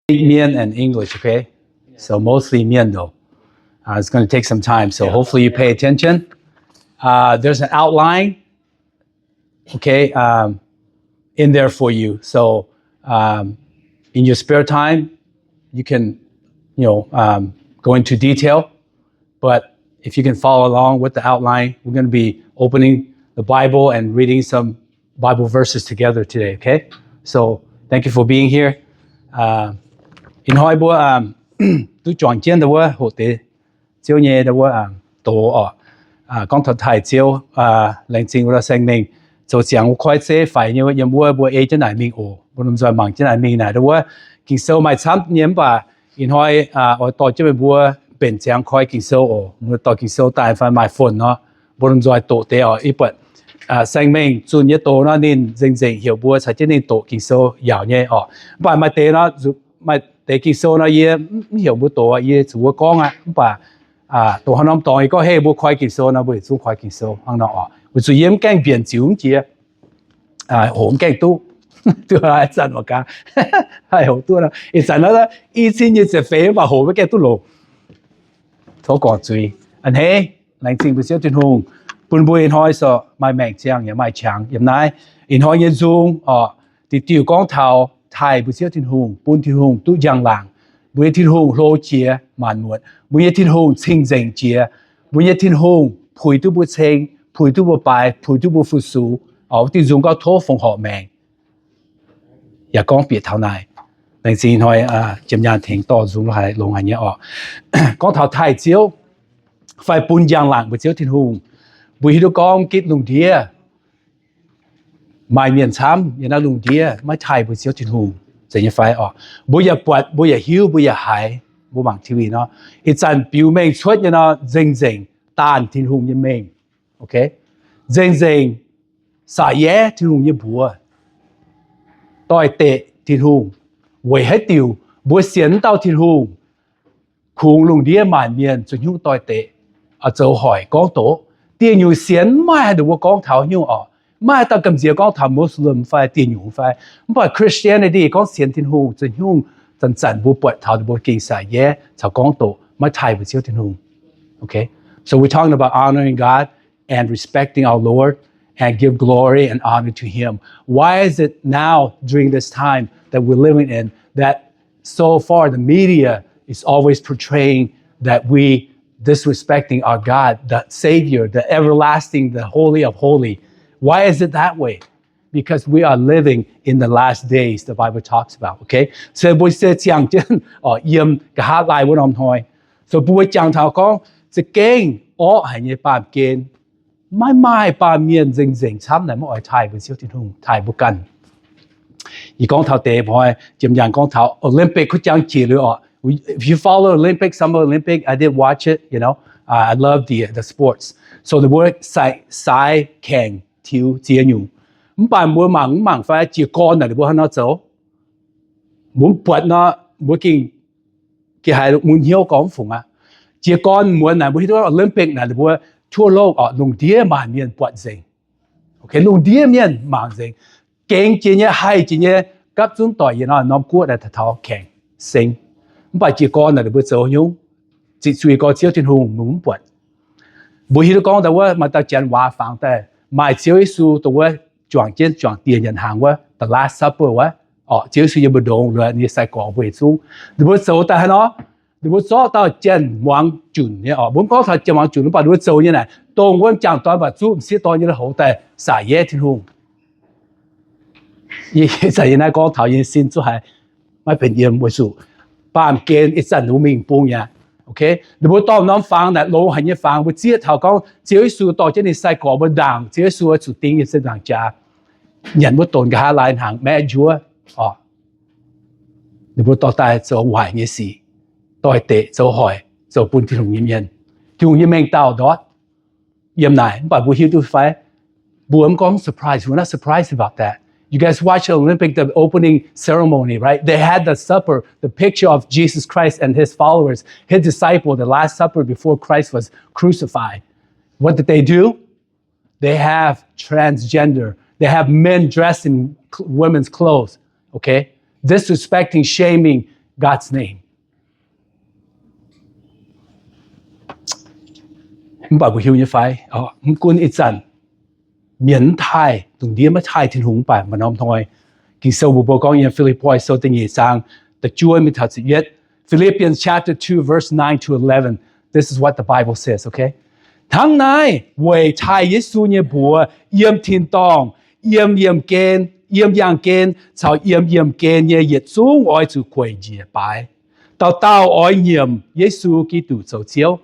speak Mien and English, okay? So mostly Mien though. Uh, it's going to take some time, so hopefully you pay attention. Uh, there's an outline, okay, um, in there for you. So um, in your spare time, you can, you know, um, go into detail. But if you can follow along with the outline, we're going to be opening the Bible and reading some Bible verses together today, okay? So thank you for being here. Uh, ih hnoi mbuo duqv juangc jienv ndau wuov hoqc deix Ziouv nyei ndau wuov doz oc. Gorngv taux taaih Ziouv, laengz zingh wuov dauh saeng mengh zoux ziangx wuov koiv zeiv faix nyei wuov yiem wuov mbuo ei jienv naaic mingh oc. Mbuo lomh nzoih mangc jienv naaic mingh naaic ndau wuov Ging-Sou maaih camv nyei mv baac ih hnoi oix dorh jienv meih mbuo mbenc ziangx koi Ging-Sou oc. Mbuo dorh Ging-Sou daaih fai maaih phone nor, mbuo lomh nzoih doqc deix oc. Ih buatc saeng mengh zunh nyei doz nor ninh nzengc-nzengc heuc mbuo caux jienv ninh doqc Ging-Sou yaauc nyei oc. Mv baac maaih deix nor, maaih deix Ging-Sou nor yie mv heuc mbuo doqc, yie zuqc wuov gorngv aqv. Mv baac doqc haaix norm dorngx yie gorngv, Hei, mbuo koi Ging-Sou nor, mbuo yietc zungv koi Ging-Sou hnangv nor oc. Weic zuqc yie mv gaengh mbienc ziux mv jiex, hoqc mv gaengh duqv. Duqv ih zanc mangc gaax, haih hoqc duqv nor. Ih zanc nor i cin nyic ziepc feix mv baac hoqc mv gaengh duqv longc. Tov gorngv zuiz. A'hneiv, laengz zingh mbuo Ziouv Tin-Hungh bun mbuo ih hnoi sorc maaih maengc ziangh yaac maaih qangx yiem naaiv. Ih hnoi nyei nzung oc, diuc diuh gorngv taux taaih mbuo Ziouv Tin-Hungh, bun Tin-Hungh duqv njang-laangc. Mbuo nyei Tin-Hungh hlo jiex maanc muotc. Mbuo nyei Tin-Hungh cing-nzengc jiex. Mbuo nyei Tin-Hungh puix duqv mbuo ceng, puix duqv mbuo baaix, puix duqv mbuo fu-sux. Oc, diuh nzung gorngv tov fongc horc maengc. Yaac gorngv bieqc taux naaic. Laengz zingh ih hnoi jiem nyaanh tengx dorh nzung lorz haaix longx haic nyei oc. Gorngv taux taaih Ziouv fai bun njang-laangc mbuo Ziouv Tin-Hungh, mbuo hiuv duqv gorngv gitv lungh ndiev maaih mienh camv yiem naaiv lungh ndiev maiv taaih mbuo Ziouv Tin-Hungh, zeiz nyei fai oc? Mbuo yaac buatc, mbuo yaac hiuv, mbuo yaac haiz, mbuo mangc T V nor, ih zanc biux mengh cuotv nyei nor nzengc-nzengc daanh Tin-Hungh nyei mengh. Nzengc-nzengc saac yaev Tin-Hungh nyei mbuox, doix-dekc Tin-Hungh. Weic haaix diuc? Mbuo sienx wuov dauh Tin-Hungh kungx lungh ndiev maanc mienh zuqc hnyouv doix-dekc, zoux hoic gorngv doqc. Dieh nyungc sienx mv maaih haaix dauh mbuo gorngv taux hnyouv oc. Mv maaih haaix dauh gamh nziex gorngv taux Muslim fai dieh nyungc fai, mv baac Christianity gorngv sienx Tin-Hungh zuqc hnyouv zanc-zanc mbuo buatc taux ninh mbuo gengh saac yaev caux gorngv doqc maiv taaih mbuo Ziouv Tin-Hungh. Okay, so we're talking about honoring God and respecting our Lord and give glory and honor to Him. Why is it now, during this time that we're living in, that so far the media is always portraying that we disrespecting our God, the Savior, the everlasting, the Holy of Holy? Why is it that way? Because we are living in the last days the Bible talks about, okay? So mbuo se ziangh jienv yiem nqa'haav laai wuov norm hnoi. So mbuo jangx taux gorngv za'gengh orqv haic nyei baamh gen, maiv maaih baamh mienh nzengc-nzengc camv naaic maiv oix taaih mbuo Ziouv Tin-Hungh, taaih mbuo ganh. Yie gorngv taux deix hnoi, jiem nyaanh gorngv taux Olympic kuv jangx jiex liuz oc. If you follow Olympic, Summer Olympic, I did watch it, you know, I love the the sports. So ninh mbuo saaix, saaix kaengx tiux ziex nyungc. Mv baac mbuo mangc mv mangc fai jiez gorn naaic ninh mbuo hnangv nor zoux, mbuo mv buatc nor mbuo gengh, gengh haiz mun hnyouv gorngv mv fungc aqv. Jiez gorn muonz naaic mbuo hiuv duqv Olympic naaic ninh mbuo ทั่วโลก oc, lungh ndiev maanc mienh buatc nzengc. Okay, lungh ndiev mienh mangc nzengc. Gengx jiex nyei, haih jiex nyei, gapv zunv doic yietc norm guoqv naaic taux kaengx seng. Mv baac jiez gorn naaic ninh mbuo zoux nyungc, ziqc zuiz gorx Ziouv Tin-Hungh mbuo mv buatc. Mbuo hiuv duqv gorngv daaih wuov maaih dauh janx waac fangx daaih maaih Ziouv Yesu dongh wuov juangc jienv juangc dieh nyanc hnaangx wuov, the Last Supper wuov, oc, Ziouv Yesu yiem mbu'ndongx luoqc ninh nyei sai-gorx mbuo yietc zungv. Ninh mbuo zoux daaih haaix nor? Ninh mbuo zorqv dauh janx muangx junc nyei oc. Mbuo mv gorngv taux janx muangx junc, mv baac ninh mbuo zoux nyei naaic, dongh wuov m'jangc dorn baac zuqv m'sieqv dorn nyei lui-houx daaih saac yaev Tin-Hungh. Ih zanc yie naaiv gorngv taux yie nyei sin zungv haiz maiv benx yiem weic zuqc baamh gen ih zanc ninh mbuo mingh bung aqv. Okay, ninh mbuo dorh norm fangx naaic longx haic nyei fangx, mbuo zieqv taux gorngv Ziouv Yesu dorh jienv ninh sai-gorx mbuo ndaangc, Ziouv Yesu zuqc dingx yiem ziepc nzaangc jaax, nyanc wuov donx nqa'haav laai hnaangx maeqv njuov oc. Ninh mbuo dorh daaih zoux waaic nyei sic, doix-dekc, zoux hoic, zoux bun Tin-Hungh nyei mienh. Tin-Hungh nyei mengh dauh ndortv yiem naaic, mv baac mbuo hiuv duqv fai? Mbuo mv gorngv surprise, we're not surprised about that. You guys watch the Olympic, the opening ceremony, right? They had the supper, the picture of Jesus Christ and his followers, his disciple, the Last Supper before Christ was crucified. What did they do? They have transgender. They have men dressed in cl- women's clothes. Okay? Disrespecting, shaming, God's name. Mv baac mbuo hiuv nyei fai, mv gunv ih zanc mienh mv taaih, lungh ndiev maiv taaih Tin-Hungh, mv baac maaih norm hnoi, Ging-Sou mbuox mbuo gorngv yiem Fi^lipv^poi Sou da'nyeic zaang da'juov mingh taux ziepc yietv, Philippians chapter two, verse nine to eleven, this is what the Bible says, okay? Hnangv naaiv weic taaih Yesu nyei mbuox yiem tin-dorngh, yiem, yiem yangh gen caux yiem yiemh gen nyei yietc zungv oix zuqc gueic njiec baaix. Dauh dauh oix nyiemc Yesu Giduc zoux Ziouv,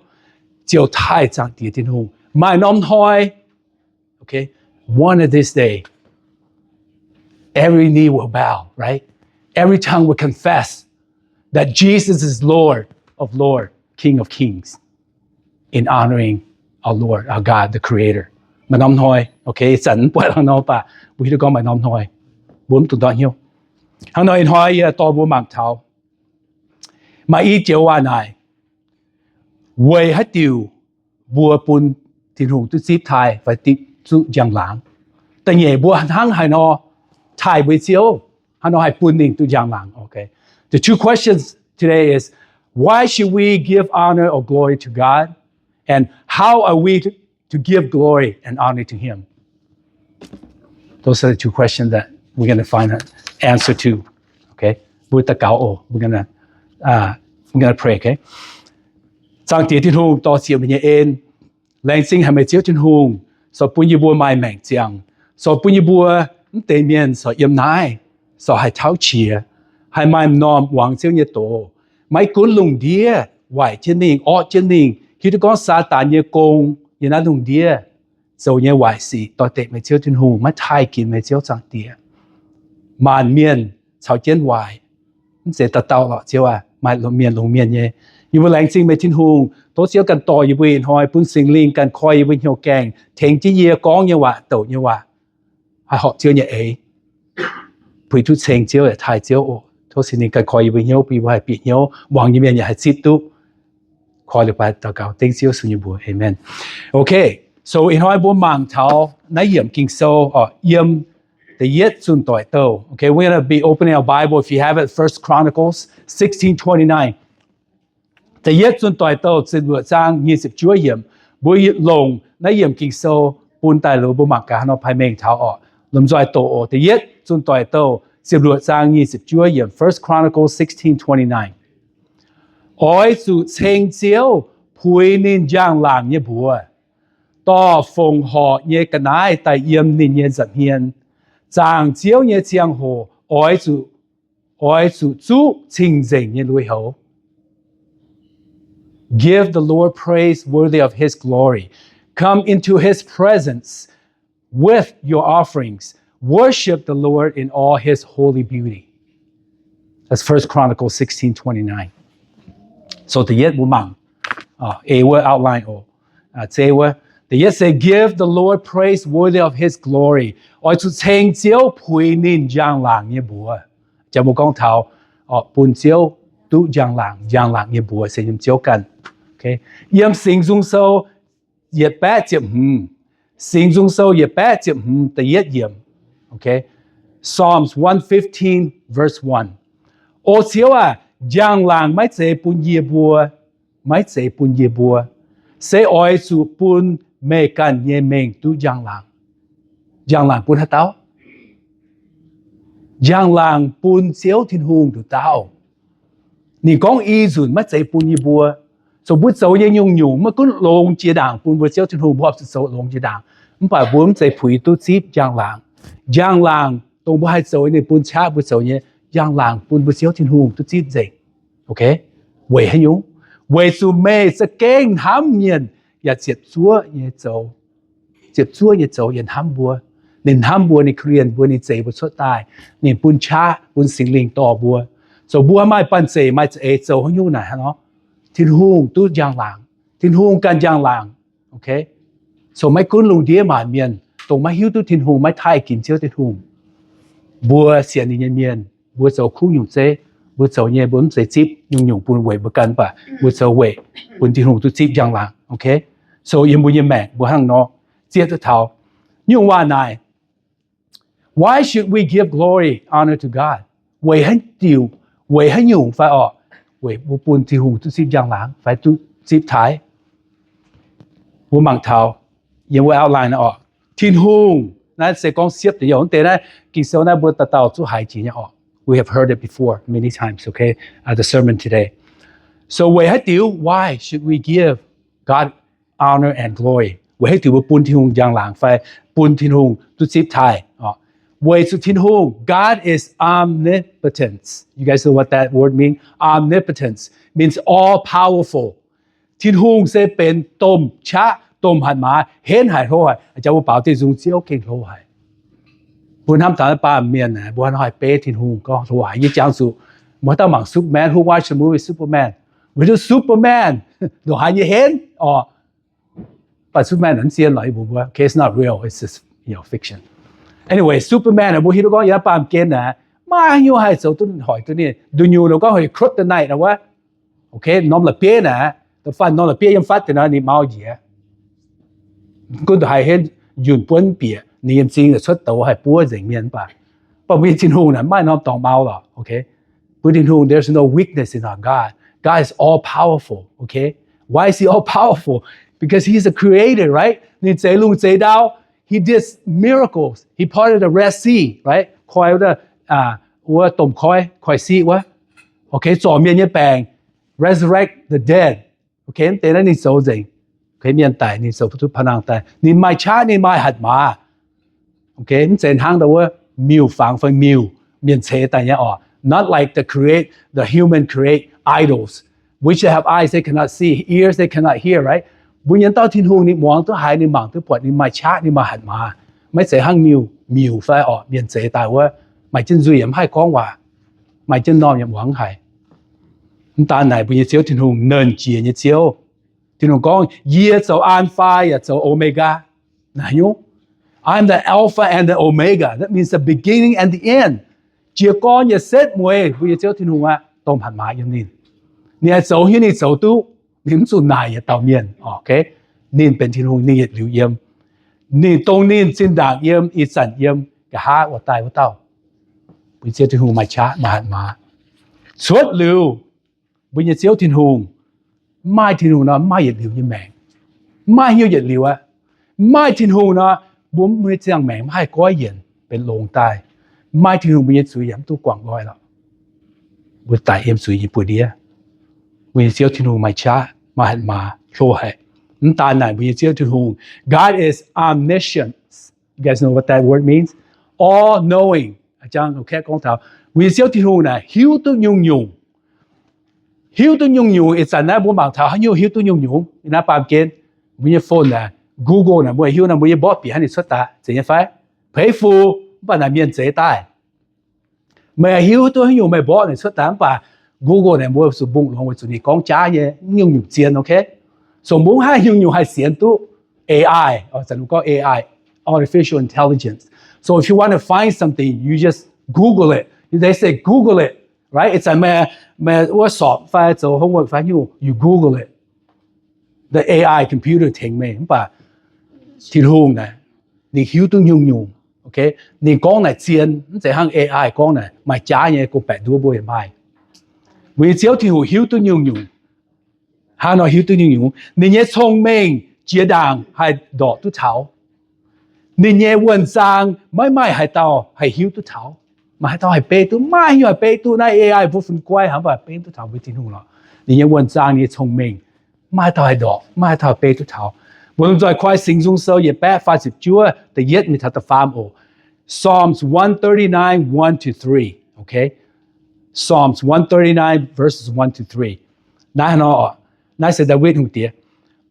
ziouc taaih Zaangc Diex Tin-Hungh. Maaih norm hnoi, okay, one of these days, every knee will bow, right? Every tongue will confess that Jesus is Lord of lords, King of kings, in honoring our Lord, our God, the Creator. Maaih norm hnoi, okay, zanc mv buatc hnangv nor, mv baac mbuo hiuv duqv gorngv maaih norm hnoi, mbuo mv dungx ndortv hnyouv. Hnangv nor ih hnoi yie dorh mbuo mangc taux maaih i joux waac naaic, weic haaix diuc mbuo bun Tin-Hungh duqv zipv taaih fai duqv zuqv njang-laangc. Da'nyeic mbuo hnangv haaix nor taaih mbuo Ziouv, haaix nor haih bun ninh duqv njang-laangc. Okay. The two questions today is, why should we give honor or glory to God? And how are we to, to give glory and honor to Him? Those are the two questions that we're going to find an answer to. Okay? Mbuo daux gaux oc. We're gonna, uh, we're gonna pray, okay? Zaangc Diex Tin-Hungh, dorh sienx meih nyei en. Laengz zingh haic meih Ziouv Tin-Hungh, sortv bun yie mbuo maaih maengc ziangh, sortv bun yie mbuo mv deix mienh corc yiem naaiv, corc haih tauv qiex, haih maaih m'normh muangx Ziouv nyei doz. Maiv gunv lungh ndiev waaic jienv mingh, orqv jienv mingh, hiuv duqv gorngv Saadaan nyei gong yiem naaiv lungh ndiev zoux nyei waaic sic doix-dekc meih Ziouv Tin-Hungh, maiv taaih ginx meih Ziouv Zaangc Diex. Maanc mienh caux jienv waaic, mv zeiz dauh dauh lorqc, Ziouv aac, maaih mienh longx mienh nyei. Yie mbuo laengz zingh meih Tin-Hungh, tov Ziouv ganh dorh yie mbuo ih hnoi, bun Singx Lingh ganh koi yie mbuo hnyouv gaengh, tengx jienv yie gorngv nyei waac, douc nyei waac, haih horpc Ziouv nyei eix, puix duqv ceng Ziouv yaac taaih Ziouv oc. Tov Singx Lingh ganh koi yie mbuo hnyouv, bun yie mbuo haih bieqc hnyouv, muangx nyei mienh yaac haih zipv duqv. Koi liuz baaix daux gaux dengv Ziouv Yesu nyei mbuox, amen. Okay, so ih hnoi mbuo mangc taux naaiv yiemc Ging-Sou, yiem da'yietv Zunh Doic Douh. Okay, we're gonna be opening our Bible, if you have it, First Chronicles sixteen twenty-nine. Da'yietv Zunh Doic Douh ziepc luoqc zaang nyic ziepc juov yiemc. Mbuo longc naaiv yiemc Ging-Sou bun daaih liuz mbuo mangc gaax haaix nor paaiv mengh taux orqc. Lomh nzoih doqc oc. Da'yietv Zunh Doic Douh ziepc luoqc zaang nyic ziepc juov yiemc, First Chronicles sixteen twenty-nine. Oix zuqc ceng Ziouv puix ninh njang-laangc nyei mbuox, dorh fongc horc nyei ga'naaiv daaih yiem ninh nyei nza'hmien. Zaangc Ziouv nyei ziangh hoc oix zuqc, oix zuqc zuqv cing-nzengc nyei lui-houx. Give the Lord praise worthy of his glory. Come into his presence with your offerings. Worship the Lord in all his holy beauty. That's First Chronicles sixteen twenty-nine. So da'yietv mbuo mangc, ei wuov outline oc. Zei wuov, da'yietv se, give the Lord praise worthy of his glory. Oix zuqc ceng Ziouv puix ninh njang-laangc nyei mbuox. Jangx mbuo gorngv taux bun Ziouv duqv njang-laangc, njang-laangc nyei mbuox se yiem Ziouv ganh. Yiem Singx Nzung Sou yietc baeqv ziepc hmz. Singx Nzung Sou yietc baeqv ziepc hmz da'yietv yiemc. Psalms one fifteen, verse one. O Ziouv aac, njang-laangc maiv zeiz bun yie mbuo, maiv zeiz bun yie mbuo, se oix zuqc bun meih ganh nyei mengh duqv njang-laangc. Njang-laangc bun haaix dauh? Njang-laangc bun Ziouv Tin-Hungh nduqc dauh. Ninh gorngv i nzunc maiv zeiz bun yie mbuo. Zoux mbuo zoux nyei nyungc-nyungc maiv gunv longx jiex ndaangc bun mbuo Ziouv Tin-Hungh, mbuo horpc zuqc zoux longx jiex ndaangc, mv baac mbuo mv zeiz puix duqv zipv njang-laangc. Njang-laangc dongh mbuo haih zoux ninh bun qaqv mbuo zoux nyei, njang-laangc bun mbuo Ziouv Tin-Hungh duqv zipv nzengc. Weic haaix nyungc? Weic zuqc meih za'gengh hnamv mienh yaac ziepc zuoqv nyei zoux, ziepc zuoqv nyei zoux yaac hnamv mbuo. Ninh hnamv mbuo, ninh korv-lienh mbuo, ninh zeix mbuo cuotv daaih, ninh bun qaqv, bun Singx Lingh dorh mbuo. Zoux mbuo maaih banh zeic maaih za'eix zoux haaix nyungc naaic hnangv nor, Tin-Hungh duqv njang-laangc. Tin-Hungh ganh njang-laangc. Zoux maiv gunv lungh ndiev maanc mienh dongh maiv hiuv duqv Tin-Hungh, maiv taaih ginx Ziouv Tin-Hungh, mbuo sienx ninh nyei mienh, mbuo zoux kuv nyungc zeiv, mbuo zoux nyei mbuo mv zeiz zipv nyungc-nyungc bun weic mbuo ganh, mv baac mbuo zoux weic bun Tin-Hungh duqv zipv njang-laangc. So yiem mbuo nyei maengc mbuo hnangv nor zieqv duqv taux nyungc waac naaic, why should we give glory, honor to God? Weic haaix diuc weic haaix nyungc fai orqc? Weic mbuo bun Tin-Hungh duqv zipv njang-laangc fai duqv zipv taaih? Mbuo mangc taux yiem wuov outline orqc, Tin-Hungh naaiv se gorngv siepv deix youh. Mv deix naaiv Ging-Sou naaiv mbuo dauh dauh zuqc haiz jiex nyei orqc. We have heard it before many times, okay, at the sermon today. So weic haaix diuc, why should we give God honor and glory? Weic haaix diuc mbuo bun Tin-Hungh njang-laangc fai bun Tin-Hungh duqv zipv taaih? Weic zuqc Tin-Hungh, God is omnipotent. You guys know what that word means? Omnipotence means all powerful. Tin-Hungh se benx domh qaqv, domh hatc maaz, henv haic, hlo haic. Jangx mbuo baaux dieh nzung Ziouv gengh hlo haic. Mbuo hnamv taux baamh mienh aeqv, mbuo hnangv haaix beiv Tin-Hungh gorngv hlo haic. Yie jangx zuqc mbuo haaix dauh mangc Superman, who watch the movie Superman? Weic zuqc Superman ndongc haaix nyei henv orqc. But Superman mv zien lorqc, yie mbuox mbuo, okay, it's not real, it's just, you know, fiction. Anyway, Superman aeqv, mbuo hiuv duqv gorngv yiem naaiv baamh gen aeqv, maiv haaix nyungc haih zoux duqv hoic duqv ninh. Nduqc nyungc nor gorngv heuc kryptonite wuov. Okay, norm la'bieiv naaic, da'faanh norm la'bieiv yiem fatv deix nor ninh mau njiec. Gunv ndongc haaix henv, njunh buonv bieqc, ninh yiem m'zing cuotv douz haih buov nzengc mienh mv baac, mv baac mbuo nyei Tin-Hungh naaic maiv norm dorngx mau lorqc, okay? Mbuo Tin-Hungh, there's no weakness in our God. God is all powerful, okay? Why is he all powerful? Because he's a creator, right? Ninh zeix lungh zeix ndau. He did miracles. He parted the Red Sea, right? Koi wuov, wuov domh koiv, koiv siqv wuov. Okay, zorc mienh nyei baengc, resurrect the dead. Okay, mv deix naaiv ninh zoux nzengc. Okay, mienh daic ninh zoux butv duqv pa'nangh daaih. Ninh maaih qaqv, ninh maaih hatc maaz. Okay, mv zeiz hnangv ndau wuov miuc-fangx fai miuc mienh ceix daaih nyei orqc. Not like the create, the human create idols, which they have eyes they cannot see, ears they cannot hear, right? Mbuo nyei dauh Tin-Hungh ninh muangx duqv haiz, ninh mangc duqv buatc, ninh maaih qaqv, ninh maaih hatc maaz. Maiv zeiz hnangv miuc, miuc fai orqc mienh zeix daaih wuov, maaih jienv nzuih yaac mv haih gorngv waac, maaih jienv normh yaac muangx mv haiz. Mv daan naaic, mbuo nyei Ziouv Tin-Hungh, Nernh Jiex nyei Ziouv. Tin-Hungh gorngv, Yie zoux Aa^faa yaac zoux Omega. Naaiv nyungc, I'm the Alpha and the Omega. That means the beginning and the end. Jiez gorn yaac setv mueiz. Mbuo nyei Ziouv Tin-Hungh aqv, domh hatc maaz yiem ninh. Ninh haih zoux hnyouv ninh zoux duqv. Ninh mv zuqc naaic yietc dauh mienh. Okay, ninh benx Tin-Hungh, ninh yietc liuz yiem. Ninh dongh ninh zinh ndaangc yiem, ih zanc yiem, nqa'haav oix daaih wuov dauh. Mbuo nyei Ziouv Tin-Hungh maaih qaqv maaih hatc maaz. Cuotv liuz mbuo nyei Ziouv Tin-Hungh, mv maaih Tin-Hungh nor, mv maaih yietc liuz nyei maengc. Mv maaih haaix nyungc yietc liuz aqv. Mv maaih Tin-Hungh nor, mbuo nyei ziangh maengc mv haih goiv yienc benx longx daaih. Mv maaih Tin-Hungh, mbuo nyei zuiz yaac mv duqv guangc nqoi lorqc. Mbuo daic yiem zuiz nyei buoz-ndiev. Mbuo nyei Ziouv Tin-Hungh maaih qaqv maaih hatc maaz, hlo haic. Mv daan naaic, mbuo nyei Ziouv Tin-Hungh, God is omniscient. You guys know what that word means? All knowing. Jang, okay, gorngv taux mbuo nyei Ziouv Tin-Hungh naaic hiuv duqv nyungc-nyungc. Hiuv duqv nyungc-nyungc. Ih zanc naaiv mbuo mangc taux haaix nyungc hiuv duqv nyungc-nyungc? Naaiv baamh gen mbuo nyei phone naaic, Google naaic, mbuo hiuv nor, mbuo nyei mborqv bieqc haaix ninh cuotv daaih, zeiz nyei fai? Peix fu. Mv baac naaic mienh zeix daaih. Meih hiuv duqv haaix nyungc meih mborqv naaic cuotv daaih, mv baac Google naaic mbuo zuqc mbungh longx weic zuqc ninh gorngv jaav nyei, mv nyungc-nyungc zien, okay? So mbuo mv haih nyungc-nyungc haih sienx duqv A I, gorngv A I, artificial intelligence. So if you want to find something, you just Google it. They say Google it, right? Ih zanc meih, meih wuov สอบ fai zoux homework fai nyungc, you Google it. The A I computer tengx meih. Mv baac Tin-Hungh naaic, ninh hiuv duqv nyungc-nyungc. Okay? Ninh gorngv naaic zien, mv zeiz hnangv A I gorngv naaic maaih jaav nyei, gong-baeqc nduov mbuo yaac maaih. Mbuo nyei Ziouv Tin-Hungh hiuv duqv nyungc-nyungc. Hnangv nor hiuv duqv nyungc-nyungc. Ninh nyei cong-mengh jiex ndaangc haih ndorqc duqv taux. Ninh nyei wuonh zaang maiv maaih haaix dauh haih hiuv duqv taux. Maaih haaix dauh haih beiv duqv? Maaih haaix nyungc haih beiv duqv. Naaiv A I mbuo fun guaiv hnangv, mv baac beiv duqv taux mbuo Tin-Hungh lorqc. Ninh nyei wuonh zaang, ninh nyei cong-mengh, maaih haaix dauh haih ndorqc, maaih haaix dauh haih beiv duqv taux. Mbuo lomh nzoih koi Singx Nzung Sou yietc baeqv faah ziepc juov, da'yietv mingh taux da'faam oc. Psalms one thirty-nine, one to three. Okay? Psalms one thirty-nine, verses one to three. Naaiv nor, naaiv se Ndaawitv Hungh Diex.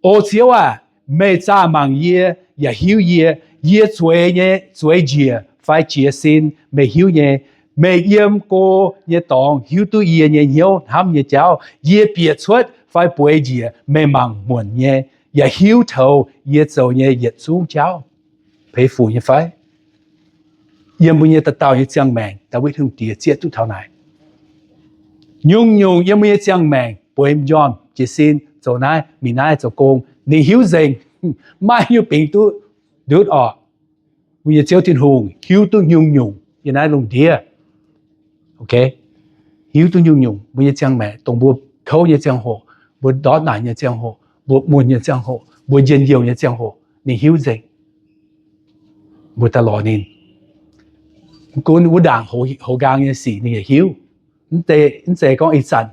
O Ziouv aac, meih zaah mangc yie yaac hiuv yie. Yie zueiz nyei zueiz njiec fai jiez sin meih hiuv nyei. Meih yiem go nyei dorngx hiuv duqv yie nyei hnyouv hnamv nyei jauv. Yie bieqc cuotv fai bueix njiec meih mangc muonc nyei, yaac hiuv toux yie zoux nyei yietc zungv jauv. Peix fuc nyei fai? Yiem mbuo nyei dauh dauh nyei ziangh maengc, Ndaawitv Hungh Diex zieqv duqv taux naaic. Nyungc-nyungc yiem mbuo nyei ziangh maengc, bueix m'njormh, jiez sin, zoux naaiv mingh naaiv, zoux gong, ninh hiuv nzengc. Maiv hiuv bingx duqv ndutv orqc. Mbuo nyei Ziouv Tin-Hungh hiuv duqv nyungc-nyungc yiem naaiv lungh ndiev. Okay? hiuv duqv nyungc-nyungc mbuo nyei ziangh maengc, dongh mbuo kouv nyei ziangh hoc, mbuo ndortv naanc nyei ziangh hoc, mbuo mun nyei ziangh hoc, mbuo njien-youh nyei ziangh hoc, ninh hiuv nzengc. Mbuo daaih lorz ninh. Gunv wuov ndaangc, houx nqaang nyei sic ninh yaac hiuv. Mv zeiz gorngv ih zanc.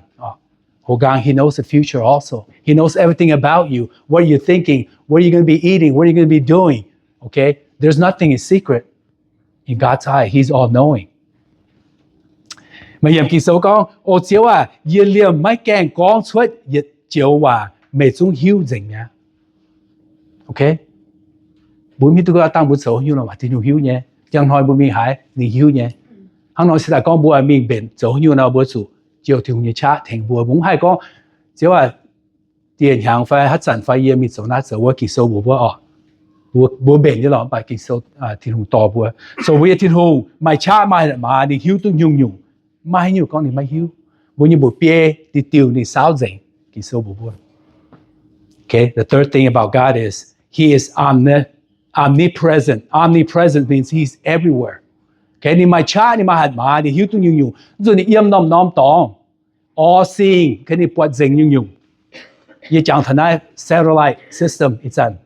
Houx nqaang, he knows the future also. He knows everything about you, what you're thinking, what you're gonna be eating, what you're gonna be doing. Okay? There's nothing is secret in God's eye. He's all knowing. Maaih yiemc Ging-Sou gorngv, O Ziouv aac, yie liemh maiv gaengh gorngv cuotv yietc joux waac meih zungv hiuv nzengc mi'aqv. Okay? Mbuo mv hiuv duqv gorngv dangh mbuo zoux haaix nyungc nor, Tin-Hungh hiuv nyei. Njang hnoi mbuo mingh haaix, ninh hiuv nyei. Hnangv nor se daaih gorngv mbuo mingh mbenc zoux haaix nyungc nor, mbuo zuqc jouh Tin-Hungh nyei qaqv tengx mbuo. Mbuo mv haih gorngv, Ziouv aac, dieh hnyangx fai haaix zanc fai yie mingh zoux naaiv zoux wuov, Ging-Sou mbuox mbuo oc. Mbuo mbenc nyei lorqc, mv baac Ging-Sou, Tin-Hungh dorh mbuo. So mbuo nyei Tin-Hungh maaih qaqv maaih maaz, ninh hiuv duqv nyungc-nyungc. Maiv haaix nyungc gorngv ninh maiv hiuv. Mbuo nyei mba'biei diuh diuh ninh saauv nzengc. Ging-Sou mbuox mbuo. Okay, the third thing about God is he is omni-, omnipresent. Omnipresent means he's everywhere. Okay, ninh maaih qaqv, ninh maaih hatc maaz, ninh hiuv duqv nyungc-nyungc. Zuqc ninh yiem norm-norm dorngx. All seeing, kei ninh buatc nzengc nyungc-nyungc. Yie jangx taux naaiv satellite system ih zanc,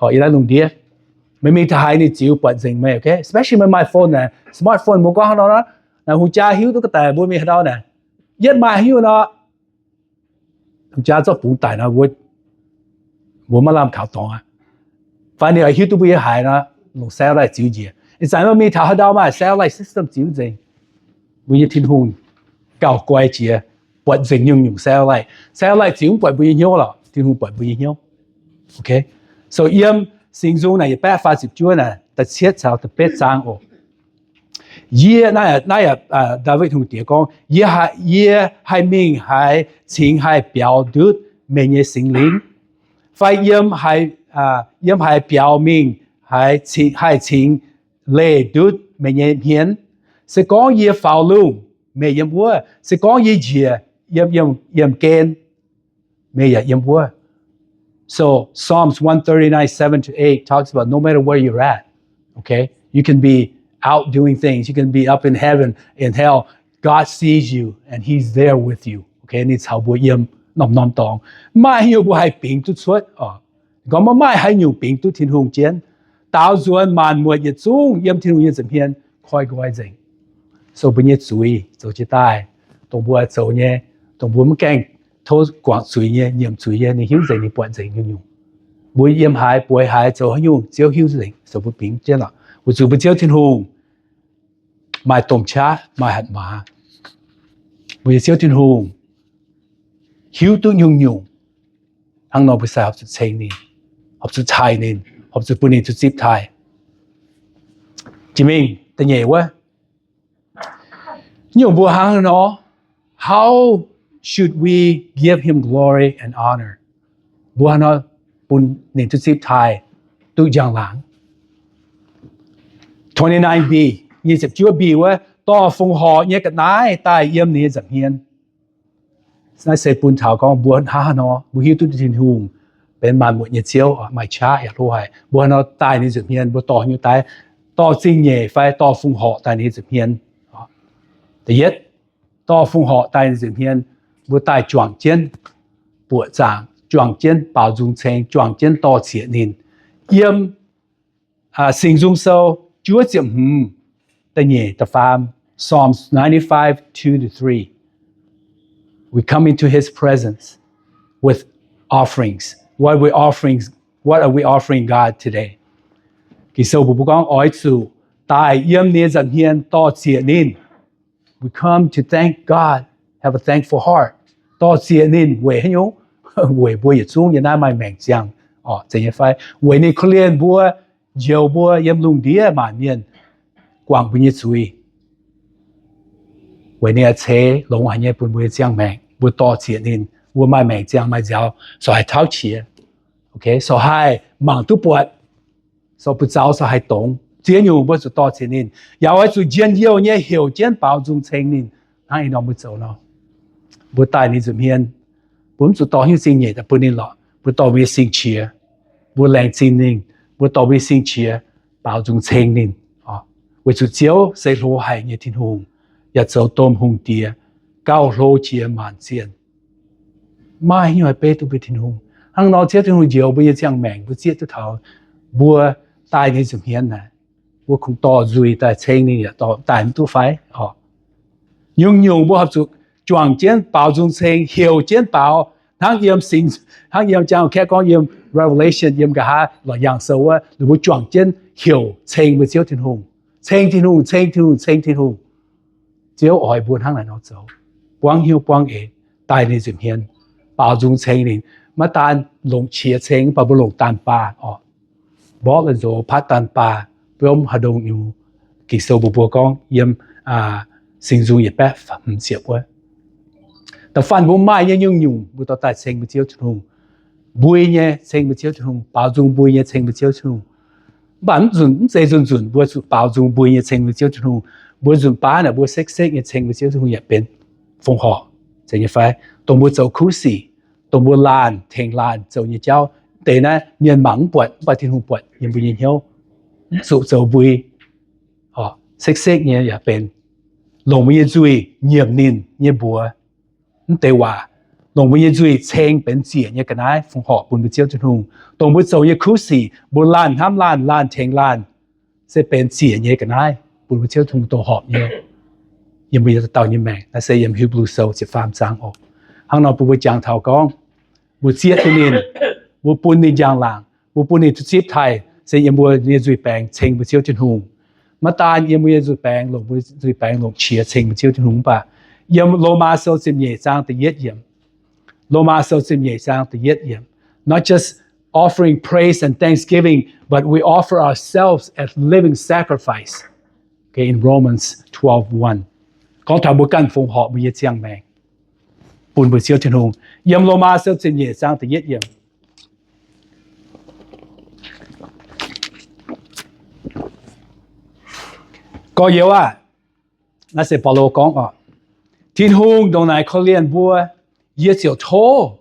yiem naaiv lungh ndiev, meih mingh taux haaix ninh ziux buatc nzengc meih. Okay, especially meih maaih phone naaic, smartphone mbuo gorngv hnangv nor, naaic hungh jaa hiuv duqv ga'daic mbuo mingh haaix ndau naaic, yietv maaih haaix nyungc nor, hungh jaa zorqv bungx daic nor, mbuo maiv lamh kaux dorngx aqv. Fai ninh oix hiuv duqv mbuo yiem haaix nor, longc satellite ziux njiec. Ih zanc mbuo mingh taux haaix ndau maaih satellite system ziux nzengc. Mbuo nyei Tin-Hungh gauh guai jiex, buatc nzengc nyungc-nyungc satellite. Satellite ziux mv buatc mbuo nyei hnyouv lorqc, Tin-Hungh buatc mbuo nyei hnyouv. Okay, so yiem Singx Nzung naaic yietc baeqv faah ziepc juov naaic da'cietv caux da'betv zaang oc. Yie, naaiv, naaiv, Ndaawitv Hungh Diex gorngv, yie, yie haih mingh haaix cingx haih biaux ndutv meih nyei Singx Lingh? Fai yiem haaix, yiem haaix biaux mingh haih cingx, haih cingx leih ndutv meih nyei hmien? Se gorngv yie faaux lungh, meih yiem wuov. Se gorngv yie njiec yiem, yiem, yiem gen, meih yaac yiem wuov. So Psalms one thirty-nine, seven to eight talks about no matter where you're at, okay, you can be out doing things, you can be up in heaven, in hell, God sees you and he's there with you. Okay, ninh caux mbuo yiem norm-norm dorngx. Maaih haaix nyungc mbuo haih bingx duqv cuotv oc. Gorngv maiv maaih haaix nyungc bingx duqv Tin-Hungh jienv. Daaux nzuonx maanc muotc yietc zungv yiem Tin-Hungh nyei nza'hmien koi nqoi nzengc. So mbuo nyei zuiz zoux jiez daaih, dongh mbuo zoux nyei, dongh mbuo maiv gaengh tov guangc zuiz nyei, nyiemc zuiz nyei, ninh hiuv nzengc, ninh buatc nzengc nyungc-nyungc. Mbuo yiem haaix, bueix haaix, zoux haaix nyungc, Ziouv hiuv nzengc, zoux mbuo bingx jienv lorqc. Weic zuqc mbuo Ziouv Tin-Hungh maaih domh qaqv, maaih hatc maaz. Mbuo nyei Ziouv Tin-Hungh hiuv duqv nyungc-nyungc. Hnangv nor mbuo sai horpc zuqc ceng ninh, horpc zuqc taaih ninh, horpc zuqc bun ninh zuqc zipv taaih. Jiex mingh da'nyeic wuov, nyungc mbuo hnangv nor, how should we give him glory and honor? Mbuo hnangv nor bun ninh duqv zipv taaih, duqv njang-laangc. Twenty-nine B, nyic ziepc juov B wuov, dorh fongc horc nyei ga'naaiv daaih yiem ninh nyei nza'hmien. Naaiv se bun taux gorngv mbuo hnangv haaix nor, mbuo hiuv duqv Tin-Hungh benx maanc muotc nyei Ziouv, maaih qaqv yaac hlo haic. Mbuo hnangv haaix nor daaih ninh nza'hmien, mbuo dorh haaix nyungc daaih? Dorh zingh nyeic fai dorh fongc horc daaih ninh nza'hmien? Da'yietv, dorh fongc horc daaih ninh nza'hmien, mbuo daaih juangc jienv buoqc zaangc, juangc jienv baaux nzung ceng, juangc jienv dor-ziec ninh. Yiem Singx Nzung Sou juov ziepc hmz, da'nyeic, da'faam, Psalms ninety-five, two to three. We come into his presence with offerings. What we offerings, what are we offering God today? Ging-Sou mbuox mbuo gorngv oix zuqc daaih yiem ninh nza'hmien dor-ziec ninh. We come to thank God, have a thankful heart. Dor-ziec ninh weic haaix nyungc? Weic mbuo yietc zungv yiem naaiv maaih maengc ziangh, orqc, zeiz nyei fai? Weic ninh korv-lienh mbuo, njoux mbuo yiem lungh ndiev maanc mienh, guangc mbuo nyei zuiz. Weic ninh ceix longx haic nyei bun mbuo nyei ziangh maengc, mbuo dor-ziec ninh, mbuo maaih maengc ziangh maaih nziaaux, corc haih tauv qiex, corc haih mangc duqv buatc, corc butv zaux, corc haih dongz. Ziex nyungc mbuo zuqc dor-ziec ninh, yaac oix zuqc njien-youh nyei heuc jienv baaux nzung ceng ninh. Hnangv ih norm mbuo zoux nor, mbuo daaih ninh nza'hmien, mbuo mv zuqc dorh haaix nyungc zingh nyeic daaih bun ninh lorqc. Mbuo dorh mbuo nyei sing-qiex, mbuo laengz zingh ninh, mbuo dorh mbuo nyei sing-qiex baaux nzung ceng ninh. Weic zuqc Ziouv se hlo haic nyei Tin-Hungh, yaac zoux domh hungh diex, gauh hlo jiex maanc zienh. Maaih hnyouv haih beiv duqv mbuo Tin-Hungh. Hnangv nor Ziouv Tin-Hungh njoux mbuo nyei ziangh maengc, mbuo zieqv duqv taux mbuo daaih nyei nza'hmien naaic, mbuo kungx dorh nzuih daaih ceng ninh yaac dorh daaih mv duqv fai? Nyungc-nyungc mbuo horpc zuqc juangc jienv baaux nzung ceng, heuc jienv baaux, hnangv yiem singx, hnangv yiem Janx-Kaeqv gorngv yiem Revelation, yiem nqa'haav Lorqc Yaangh Sou wuov, ninh mbuo juangc jienv heuc ceng mbuo Ziouv Tin-Hungh, ceng Tin-Hungh, ceng Tin-Hungh, ceng Tin-Hungh. Ziouv oix mbuo hnangv naaic nor zoux, buangv hnyouv buangv eix daaih ninh nza'hmien, baaux nzung ceng ninh. Maiv daan longc qiex ceng, mv baac mbuo longc daanh baah oc, mborqv la'nzox patv daanh baah, biomv haaix ndongc nyungc. Ging-Sou mbuox mbuo gorngv yiem Singx Nzung yietc baeqv hmz ziepc wuov, da'faanh mbuo maaih nyei nyungc-nyungc mbuo dorh daaih ceng mbuo Ziouv Tin-Hungh. Mbui nyei ceng mbuo Ziouv Tin-Hungh, baaux nzung mbui nyei ceng mbuo Ziouv Tin-Hungh. Mv baac mv nzunc, mv zeiz nzunc-nzunc mbuo zuqc baaux nzung mbui nyei ceng mbuo Ziouv Tin-Hungh. Mbuo nzunc baav naaic mbuo sekv-sekv nyei ceng mbuo Ziouv Tin-Hungh yaac benx fongc horc, zeiz nyei fai? Dongh mbuo zoux kuv sic, dongh mbuo laanh tengx laanh zoux nyei jauv, deix naaiv mienh mangc mv buatc, mv baac Tin-Hungh buatc yiem mbuo nyei hnyouv. Mv zuqc zoux mbui, sekv-sekv nyei yaac benx, longc mbuo nyei nzuih nyiemc ninh nyei mbuox. Mv deix waac, longc mbuo nyei nzuih ceng benx ziec nyei ga'naaiv fongc horc bun mbuo Ziouv Tin-Hungh. Dongh mbuo zoux nyei kuv sic, mbuo laanh hnamv laanh, laanh tengx laanh, se benx ziec nyei ga'naaiv bun mbuo Ziouv Tin-Hungh doh horpc nyei yiem mbuo nyei dauh dauh nyei maengc. Naaiv se yiem Hipv^lu Sou ziepc faam zaang oc. Hnangv nor bun mbuo jangx taux gorngv, mbuo zieqv duqv ninh, mbuo bun ninh njang-laangc, mbuo bun ninh duqv zipv taaih, se yiem mbuo nyei nzuih baengx ceng mbuo Ziouv Tin-Hungh. Maiv daan yiem mbuo nyei nzuih baengx, longc mbuo nzuih baengx longc qiex ceng mbuo Ziouv Tin-Hungh mv baac, yiem Lomaa Sou ziepc nyeic zaang da'yietv yiemc, Lomaa Sou ziepc nyeic zaang da'yietv yiemc, not just offering praise and thanksgiving, but we offer ourselves as living sacrifice. Okay, in Romans twelve one, gorngv taux mbuo ganh fongc horc mbuo nyei ziangh maengc bun mbuo Ziouv Tin-Hungh. Yiem Lomaa Sou ziepc nyeic zaang da'yietv yiemc, gorx-youz aah, naaiv se Baulo gorngv oc, Tin-Hungh ndongc naaic korv-lienh mbuo, yie ziouc tov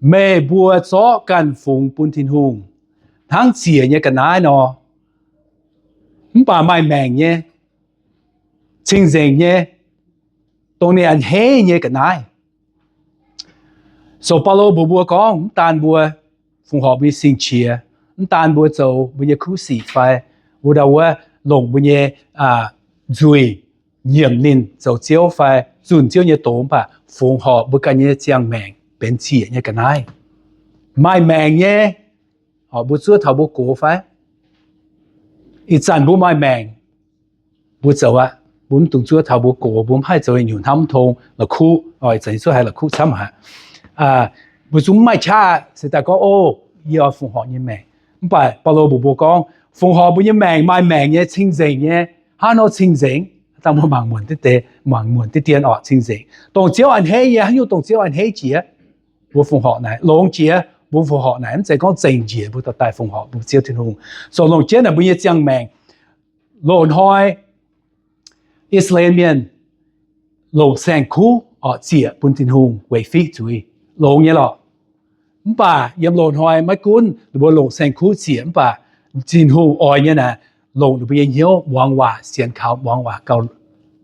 meih mbuo zorqv ganh fungx bun Tin-Hungh hnangv ziec nyei ga'naaiv nor, mv baac maaih maengc nyei, cing-nzengc nyei, dongh ninh a'hneiv nyei ga'naaiv. So Baulo mbuox mbuo gorngv, mv daan mbuo fongc horc mbuo nyei sing-qiex, mv daan mbuo zoux mbuo nyei kuv sic fai wuov dauh wuov longc mbuo nyei nzuih nyiemc ninh zoux Ziouv fai zunh Ziouv nyei doz, mv baac fongc horc mbuo ganh nyei ziangh maengc benx ziec nyei ga'naaiv. Maaih maengc nyei, mbuo zuov taux mbuo gox fai? Ih zanc mbuo maaih maengc, mbuo zoux aqv. Mbuo mv dungx zuov taux mbuo gox, mbuo mv haih zoux nyungc hnamv mv tong, la'kuqv, ih zanc zuov haiz la'kuqv camv haic. Mbuo zungv mv maaih qaqv se daaih gorngv, o, yie oix fongc horc nyei maengc. Mv baac Baulo mbuox mbuo gorngv, fongc horc mbuo nyei maengc maaih maengc nyei, cing-nzengc nyei. Hnangv nor cing-nzengc, dangh mbuo mangc muonc diqv deix, mangc muonc diqv dien orqc, cing-nzengc. Dongh Ziouv a'hneiv nyei, haaix nyungc dongh Ziouv a'hneiv jiex, mbuo fongc horc naaic longx jiex, mbuo fongc horc naaic mv zeiz gorngv zengc njiec mbuo dorh daaih fongc horc mbuo Ziouv Tin-Hungh. So longc jienv naaic mbuo nyei ziangh maengc, loz-hnoi I^saa^laa^en Mienh longc saeng-kuv orqc ziec bun Tin-Hungh weic fiqv zuiz, longx nyei lorqc. Mv baac yiem loz-hnoi maiv gunv ninh mbuo longc saeng-kuv ziec, mv baac Tin-Hungh oix nyei naaic, longc ninh mbuo nyei hnyouv muangx waac, sienx kaux muangx waac gauh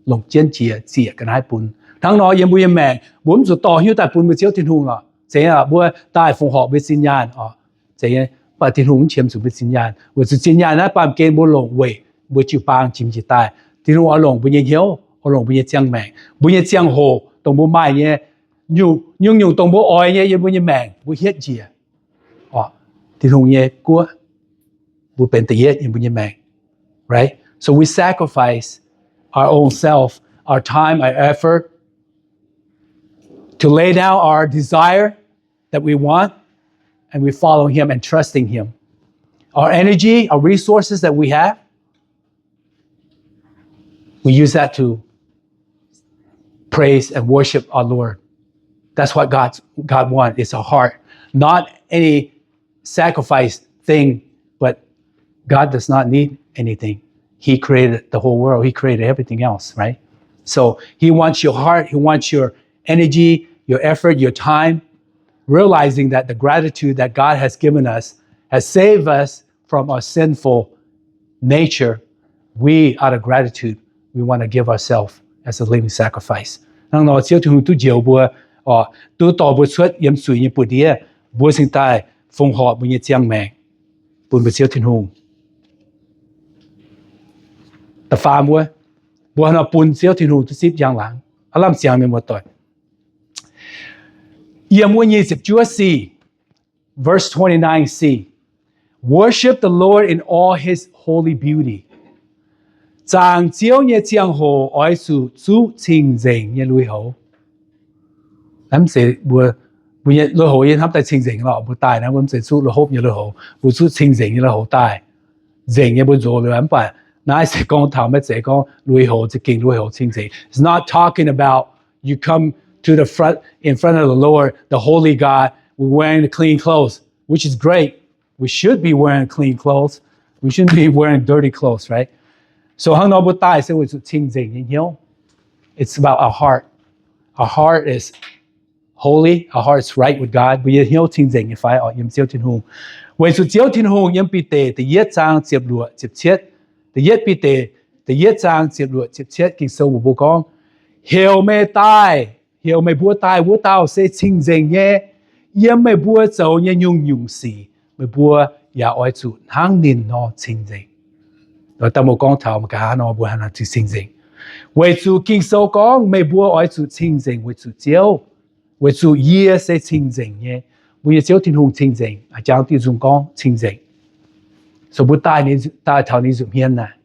longc jienv jiex ziec ga'naaiv bun. Hnangv nor yiem mbuo nyei maengc, mbuo mv zuqc dorh hnyouv daaih bun mbuo Ziouv Tin-Hungh lorqc. Zeiz aac, mbuo daaih fongc horc mbuo zinh nyaanh oc. Zeiz, mv baac Tin-Hungh mv qiemx zuqc mbuo zinh nyaanh, weic zuqc zinh nyaanh naaiv baamh gen mbuo longc weic mbuo jiu-baang jiex mbuo njiec daaih. Tin-Hungh oix longc mbuo nyei hnyouv, oix longc mbuo nyei ziangh maengc, mbuo nyei ziangh hoc dongh mbuo maaih nyei, nyungc-nyungc dongh mbuo oix nyei yiem mbuo nyei maengc mbuo hietv njiec, Tin-Hungh nyei guoqv, mbuo benx da'yietv yiem mbuo nyei maengc. Right? So we sacrifice our own self, our time, our effort, to lay down our desire that we want, and we follow Him and trusting Him. Our energy, our resources that we have, we use that to praise and worship our Lord. That's what God, God wants. It's a heart, not any sacrifice thing, but God does not need anything. He created the whole world. He created everything else, right? So He wants your heart. He wants your energy, your effort, your time, realizing that the gratitude that God has given us has saved us from our sinful nature. We, out of gratitude, we want to give ourselves as a living sacrifice. Hnangv nor Ziouv Tin-Hungh duqv njoux mbuo, duqv dorh mbuo cuotv yiem zuiz nyei buoz-ndiev, mbuo cingx daaih fongc horc mbuo nyei ziangh maengc bun mbuo Ziouv Tin-Hungh. Da'faam wuov, mbuo haaix nor bun Ziouv Tin-Hungh duqv zipv njang-laangc? Aav lamh ziangx mienh muoz-doic. Yiem wuov nyic ziepc juov sic, verse twenty-nine c, worship the Lord in all his holy beauty. Zaangc Ziouv nyei ziangh hoc oix zuqc zuqv cing-nzengc nyei lui-houx. Mbuo, mbuo nyei lui-houx yie hnamv daaih cing-nzengc lorqc. Mbuo daaih naaiv mbuo mv zeiz zuqv lui-houx nyei lui-houx, mbuo zuqv cing-nzengc nyei lui-houx daaih. Nzengc nyei mbuo nzox liuz, mv baac naaiv se gorngv taux maiv zeiz gorngv lui-houx za'gengh lui-houx cing-nzengc. It's not talking about you come to the front, in front of the Lord, the holy God, we wearing the clean clothes, which is great. We should be wearing clean clothes. We shouldn't be wearing dirty clothes, right? So hnangv nor mbuo daaih se weic zuqc cing-nzengc nyei hnyouv. It's about our heart. Our heart is holy, our heart is right with God. Mbuo nyei hnyouv cing-nzengc nyei fai orqc yiem Ziouv Tin-Hungh. Weic zuqc Ziouv Tin-Hungh yiem Bide da'yietv zaang ziepc luoqc ziepc cietv, da'yietv Bide da'yietv zaang ziepc luoqc ziepc cietv Ging-Sou mbuox mbuo gorngv, heuc meih daaih, heuc meih mbuo daaih wuov dauh se cing-nzengc nyei. Yiem meih mbuo zoux nyei nyungc-nyungc sic, meih mbuo yaac oix zuqc hnangv ninh nor cing-nzengc. Daaih mbuo gorngv taux mangc gaax nor mbuo haaix nor cing-nzengc. Weic zuqc Ging-Sou gorngv meih mbuo oix zuqc cing-nzengc weic zuqc Ziouv, weic zuqc yie se cing-nzengc nyei. Mbuo nyei Ziouv Tin-Hungh cing-nzengc, jangx diuh nzung gorngv cing-nzengc. So mbuo daaih, daaih taux ninh nza'hmien naaic,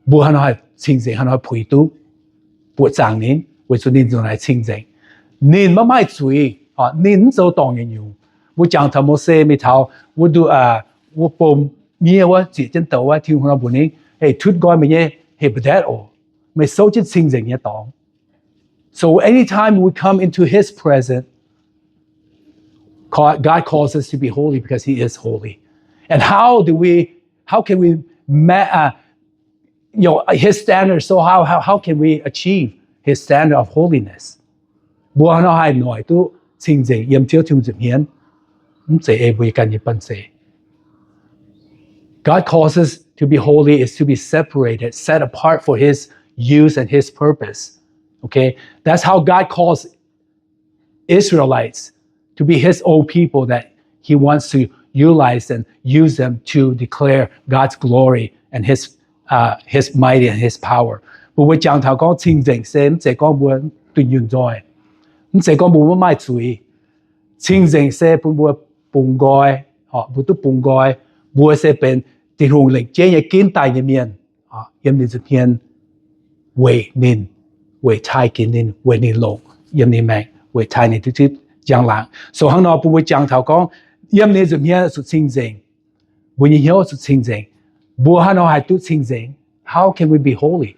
mbuo haaix nor haih cing-nzengc, haaix nor haih puix duqv buoqc zaangc ninh? Weic zuqc ninh ndongc naaic cing-nzengc. Ninh maiv maaih zuiz, ninh mv zoux dorngc nyei nyungc. Mbuo jangx taux Mose mingh taux wuov nduqc, wuov bom miev wuov, zieqc jienv douz wuov, Tin-Hungh nor mbuox ninh, hei, tutv nqoi meih nyei hepv-ndatv oc. Meih souv jienv cing-nzengc nyei dorngx. So anytime we come into his presence, God calls us to be holy because he is holy. And how do we, how can we, ma- uh, you know, his standard? So how, how, how can we achieve his standard of holiness? Mbuo haaix nor haih noic duqv cing-nzengc yiem Ziouv Tin-Hungh nza'hmien? Mv zeiz ei mbuo ganh nyei banh zeic. God calls us to be holy is to be separated, set apart for his use and his purpose. Okay? That's how God calls Israelites to be his own people that he wants to utilize and use them to declare God's glory and his, uh, his mighty and his power. Mbuo, mbuo jangx taux gorngv cing-nzengc se mv zeiz gorngv mbuo dunh yunh nzoih, mv zeiz gorngv mbuo maiv maaih zuiz. Cing-nzengc se bun mbuo bungx nqoi, mbuo duqv bungx nqoi. Mbuo se benx Tin-Hungh lengc jeiv nyei ginv daaih nyei mienh, yiem ninh nza'hmien weic ninh, weic taaih ginx ninh, weic ninh longc yiem ninh maengc, weic taaih ninh duqv zipv njang-laangc. So hnangv nor bun mbuo jangx taux gorngv yiem ninh nza'hmien zuqc cing-nzengc, mbuo nyei hnyouv zuqc cing-nzengc. Mbuo haaix nor haih duqv cing-nzengc? How can we be holy?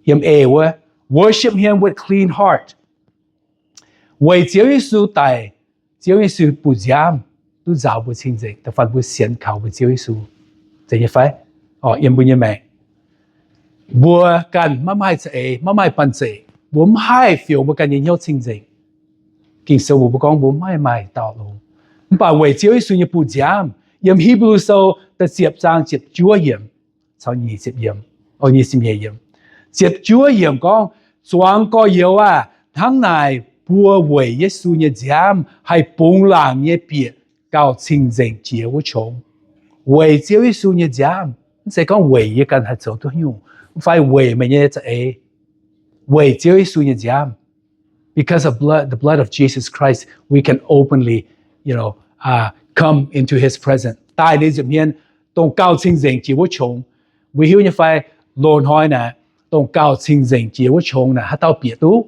Yiem eix wuov, worship him with clean heart. Weic Ziouv Yesu daic, Ziouv Yesu buoz-nziaamv duqv nzaaux mbuo cing-nzengc. Da'faanh mbuo sienx kaux mbuo Ziouv Yesu, zeiz nyei fai? Yiem mbuo nyei maengc, mbuo ganh maiv maaih za'eix, maiv maaih banh zeic, mbuo mv haih fioux mbuo ganh nyei hnyouv cing-nzengc. Ging-Sou mbuox mbuo gorngv mbuo maiv maaih dauh longx. Mv baac weic Ziouv Yesu nyei buoz-nziaamv, yiem Hipv^lu Sou da'ziepc zaang ziepc juov yiemc caux nyic ziepc yiemc, o, nyic ziepc nyeic yiemc, ziepc juov yiemc gorngv, zuangx gorx-youz aah! Hnangv naaic, mbuo weic Yesu nyei nziaamv haih bungx laangc nyei bieqc gauh cing-nzengc jiex wuov qongx. Weic Ziouv Yesu nyei nziaamv, mv zeiz gorngv weic yie ganh haih zoux duqv nyungc, mv fai weic meih nyei za'eix. Weic Ziouv Yesu nyei nziaamv, because of blood, the blood of Jesus Christ, we can openly, you know, uh, come into his presence. Daaih ninh nza'hmien dongh gauh cing-nzengc jiex wuov qongx. Mbuo hiuv nyei fai, loz-hnoi naaic, dongh gauh cing-nzengc jiex wuov qongx naaic haaix dauh bieqc duqv?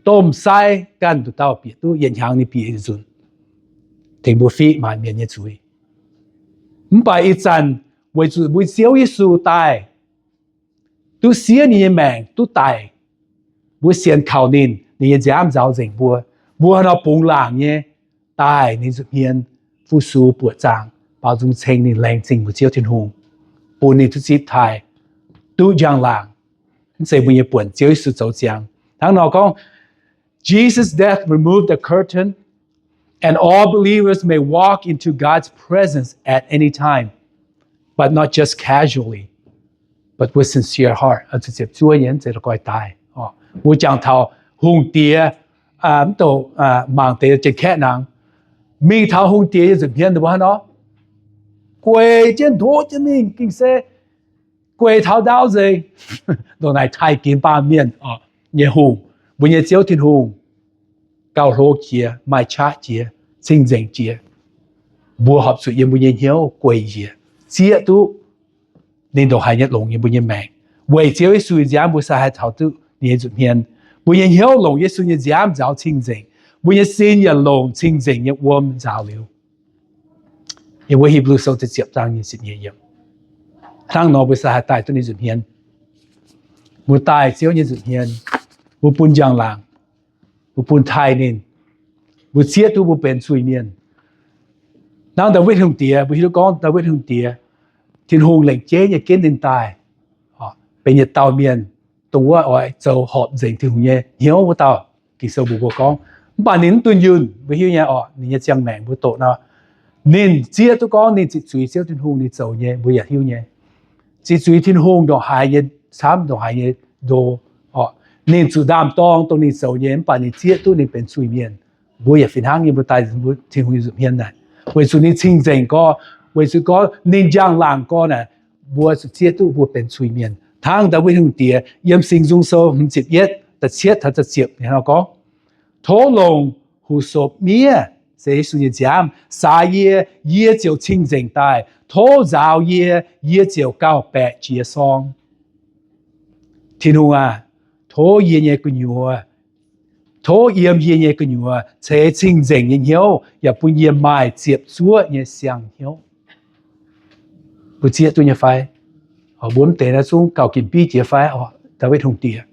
Domh sai ganh nduqc dauh bieqc duqv, yietc hnyangx ninh bieqc yietc nzunc, tengx mbuo fiqv maanc mienh nyei zuiz. Mv baac ih zanc weic zuqc mbuo Ziouv Yesu daaih, duqv siev ninh nyei maengc duqv daic, mbuo sienx kaux ninh, ninh nyei nziaamv nzaaux nzengc mbuo. Mbuo haaix nor bungx laangc nyei daaih ninh nza'hmien fu-sux buoqc zaangc, baaux nzung ceng ninh, laengz zingh mbuo Ziouv Tin-Hungh, bun ninh duqv zipv taaih, duqv njang-laangc. Mv zeiz mbuo nyei buonc, Ziouv Yesu zoux ziangx. Hnangv nor gorngv, Jesus' death removed the curtain, and all believers may walk into God's presence at any time, but not just casually, but with sincere heart. Ziepc zuov nyei, mv zeiz la'guaih daaih, o. Mbuo jangx taux hungh diex, mv douc mangc deix Janx-Kaeqv nangx, mingh taux hungh diex nyei nza'hmien mbuo hnangv nor, gueic jienv ndoqv jienv mingh, gengh se gueic taux ndaauv nzengc. Ndongc naaic taaih ginx baamh mienh nyei hungh, mbuo nyei Ziouv Tin-Hungh gauh hlo jiex, maaih qaqv jiex, cing-nzengc jiex. Mbuo horpc zuqc yiem mbuo nyei hnyouv gueic njiec, zieqv duqv ninh ndongc haaix nyei longc yiem mbuo nyei maengc. Weic Ziouv Yesu nyei nziaamv mbuo se haih taux duqv ninh nyei nza'hmien. Mbuo nyei hnyouv longc Yesu nyei nziaamv nzaaux cing-nzengc. Mbuo nyei sin yaac longc cing-nzengc nyei wuom nzaaux liuz. Yiem wuov Hipv^lu Sou ziepc zaang nyei ziepc nyeic yiemc. Hnangv nor mbuo se haih daaih duqv ninh nza'hmien. Mbuo daaih Ziouv nyei nza'hmien, mbuo bun njang-laangc, mbuo bun taaih ninh, mbuo zieqv duqv mbuo benx zuiz-mienh. Hnangv Ndaawitv Hungh Diex, mbuo hiuv duqv gorngv Ndaawitv Hungh Diex, Tin-Hungh lengc jeiv nyei ginv ninh daaih benx yietc dauh mienh, dongh wuov oix zoux horpc nzengc Tin-Hungh nyei hnyouv wuov dauh. Ging-Sou mbuox mbuo gorngv, mv baac ninh mv dunh yunh, mbuo hiuv nyei orqc, ninh nyei ziangh maengc mbuo doqc nor, ninh zieqv duqv gorngv ninh ziqc zuiz Ziouv Tin-Hungh, ninh zoux nyei mbuo yaac hiuv nyei. Ziqc zuiz Tin-Hungh ndongc haaix nyei camv, ndongc haaix nyei ndo, orqc, ninh zuqc ndaam-dorng dongh ninh zoux nyei, mv baac ninh zieqv duqv ninh benx zuiz-mienh. Mbuo yaac fih hnangv nyei, mbuo daaih Tin-Hungh nyei nza'hmien naaic, weic zuqc ninh cing-nzengc gorx, weic zuqc gorngv ninh njang-laangc gorx naaic, mbuo zuqc zieqv duqv mbuo benx zuiz-mienh. Hnangv Ndaawitv Hungh Diex yiem Singx Nzung Sou hmz ziepc yietv, da'cietv taux da'ziepc ninh gorngv, tov longc huv sopc miev, se Yesu nyei nziaamv, saax yie, yie ziouc cing-nzengc daaih. Tov nzaaux yie, yie ziouc gauh baeqc jiez sorng. Tin-Hungh aah, tov yie nyei gu'nyuoz, tov yiem yie nyei gu'nyuoz ceix cing-nzengc nyei hnyouv, yaac bun yie maaih ziepc zuoqv nyei siang-hnyouv. Mbuo zieqv duqv nyei fai? Mbuo mv deix naaiv zungv gauh ginc bieiv jiex fai? Ndaawitv Hungh Diex,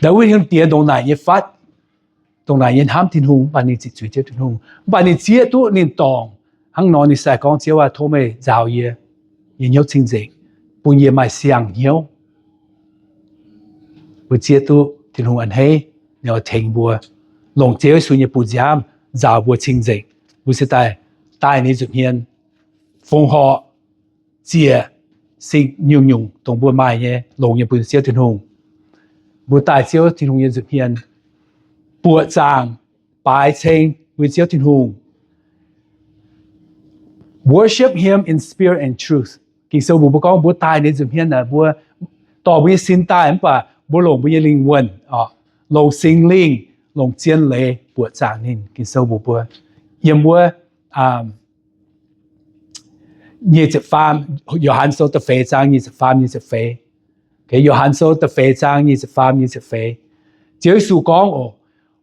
Ndaawitv Hungh Diex ndongc naaic nyei fatv, ndongc naaic nyei hnamv Tin-Hungh, mv baac ninh ziqc zuiz Ziouv Tin-Hungh, mv baac ninh zieqv duqv ninh dorngc. Hnangv nor ninh sai gorngv, Ziouv aah, tov meih nzaaux yie nyei hnyouv cing-nzengc, bun yie maaih siang-hnyouv. Mbuo zieqv duqv Tin-Hungh a'hneiv, ninh oix tengx mbuo longc Ziouv Yesu nyei bu nziaamv nzaaux mbuo cing-nzengc. Mbuo se daaih, daaih ninh nza'hmien fongc horc ziec sin nyungc-nyungc dongh mbuo maaih nyei longc nyei bun Ziouv Tin-Hungh. Mbuo daaih Ziouv Tin-Hungh nyei nza'hmien buoqc zaangc baaix ceng mbuo Ziouv Tin-Hungh. Worship him in spirit and truth. Ging-Sou mbuox mbuo gorngv mbuo daaih ninh nza'hmien naaic, mbuo dorh mbuo nyei sin daaih mv baac mbuo longc mbuo nyei lingh wuonh, longc Singx Lingh, longc zien leiz buoqc zaangc ninh. Ging-Sou mbuox mbuo yiem wuov nyic ziepc faam, Yo^han Sou da'feix zaang nyic ziepc faam, nyic ziepc feix. Yo^han Sou da'feix zaang nyic ziepc faam, nyic ziepc feix. Ziouv Yesu gorngv oc,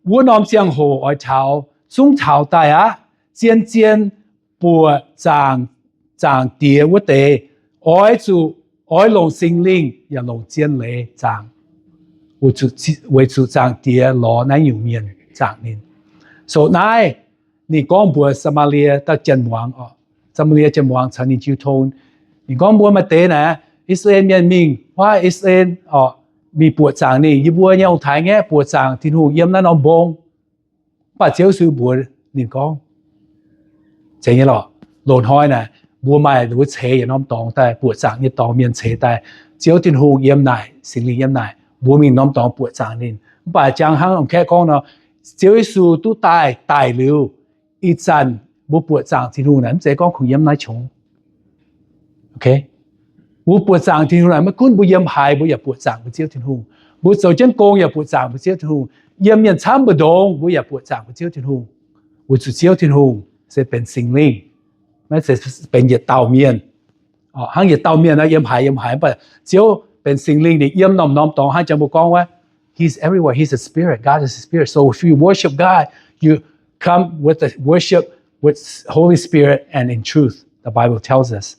wuov norm ziangh hoc oix taux, zungv taux daaih aqv. Zien-zien buoqc zaangc Zaangc Diex wuov deix oix zuqc, oix longc Singx Lingh yaac longc zien leiz zaangc, weic zuqc Zaangc Diex lorz naaiv nyungc mienh zaangc ninh. So naaiv ninh gorngv mbuox Saa^maa^lie dauh janx-muangz oc. Saa^maa^lie janx-muangz caux ninh jiu tong. Ninh gorngv mbuo maaih deix naaic, I^saa^laa^en Mienh mingh huaav I^saa^laa^en oc, mingh buoqc zaangc ninh. Yie mbuo nyei ong-taaix ngaeqv buoqc zaangc Tin-Hungh yiem naaiv norm mbong. Mv baac Ziouv Yesu mbuox ninh gorngv, zeiz nyei lorqc, loz-hnoi naaic mbuo maaih wuov ceix yietc norm dorngx daaih, buoqc zaangc nyei dorngx mienh ceix daaih. Ziouv Tin-Hungh yiem naaic, Singx Lingh yiem naaic, mbuo mingh norm dorngx buoqv zaangc ninh. Mv baac jang hnangv ong-kaeqv gorngv nor, Ziouv Yesu duqv daaih daic liuz, ih zanc mbuo buoqc zaangc Tin-Hungh naaic mv zeiz gorngv kungx yiem naaiv qongx. Mbuo buoqc zaangc Tin-Hungh naaic maiv gunv mbuo yiem haaix, mbuo yaac buoqc zaangc mbuo Ziouv Tin-Hungh. Mbuo zoux jienv gong yaac buoqc zaangc mbuo Ziouv Tin-Hungh. Yiem mienh camv mbu'ndongx mbuo yaac buoqc zaangc mbuo Ziouv Tin-Hungh, weic zuqc Ziouv Tin-Hungh se benx Singx Lingh, maiv zeiz benx yietc dauh mienh. Hnangv yietc dauh mienh nor yiem haaix yiem haaix, mv baac Ziouv benx Singx Lingh, ninh yiem norm-norm dorngx. Hnangv jang mbuo gorngv wuov, He's everywhere. He's a spirit. God is a spirit. So if you worship God, you come with the worship with Holy Spirit and in truth, the Bible tells us.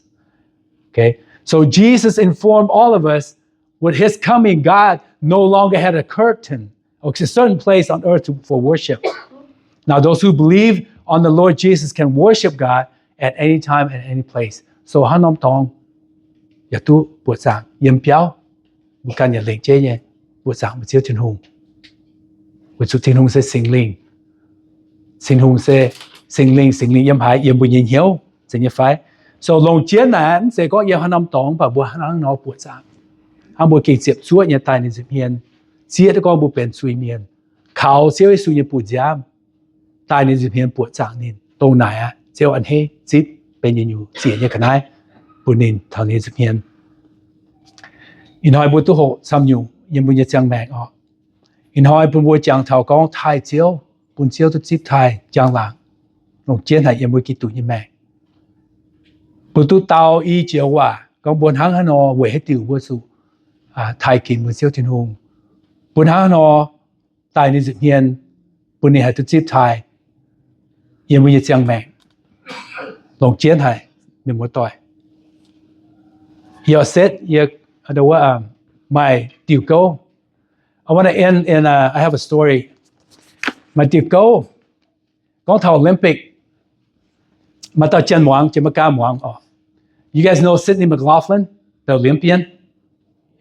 Okay? So Jesus informed all of us, with his coming, God no longer had a curtain or a certain place on earth to, for worship. Now those who believe on the Lord Jesus can worship God at any time and any place. So hnangv norm dorngx yaac duqv buoqc zaangc yiem biauv. Mbuo ganh yaac lengc jeiv nyei buoqc zaangc mbuo Ziouv Tin-Hungh, weic zuqc Tin-Hungh se Singx Lingh. Tin-Hungh se Singx Lingh. Singx Lingh yiem haaix? Yiem mbuo nyei hnyouv, zeiz nyei fai? So longc jienv naaic mv zeiz gorngv yiem haaix norm dorngx, mv baac mbuo hnangv nor buoqc zaangc, hnangv mbuo gengh ziepc zuoqv nyei daaih ninh nza'hmien. zieqv duqv gorngv mbuo benx zuiz-mienh, kaux Ziouv Yesu nyei buoz-nziaamv, daaih ninh nza'hmien buoqc zaangc ninh. Dongh naaic aqv, Ziouv a'hneiv zipv benx yietc nyungc zieqc nyei ga'naaiv bun ninh taux ninh nza'hmien. Ih hnoi mbuo duqv hoqc camv nyungc yiem mbuo nyei ziangh maengc oc. Ih hnoi bun mbuo jangx taux gorngv taaih Ziouv, bun Ziouv duqv zipv taaih njang-laangc longc jienv haic yiem mbuo Giduc nyei maengc. Mbuo duqv dau i joux waac gorngv mbuo hnangv haaix nor weic haaix diuc mbuo zuqc taaih ginx mbuo Ziouv Tin-Hungh, mbuo hnangv haaix nor daaih ninh nza'hmien, bun ninh haih duqv zipv taaih yiem mbuo nyei ziangh maengc longc jienv haic, mienh muoz-doic. Yie setv yie maaih diuh gouv. I want to end and I have a story. Maaih diuh gouv gorngv taux Olympic. Maaih dauh janx muangx, janx Meigaa muangx oc. You guys know Sydney McLaughlin, the Olympian?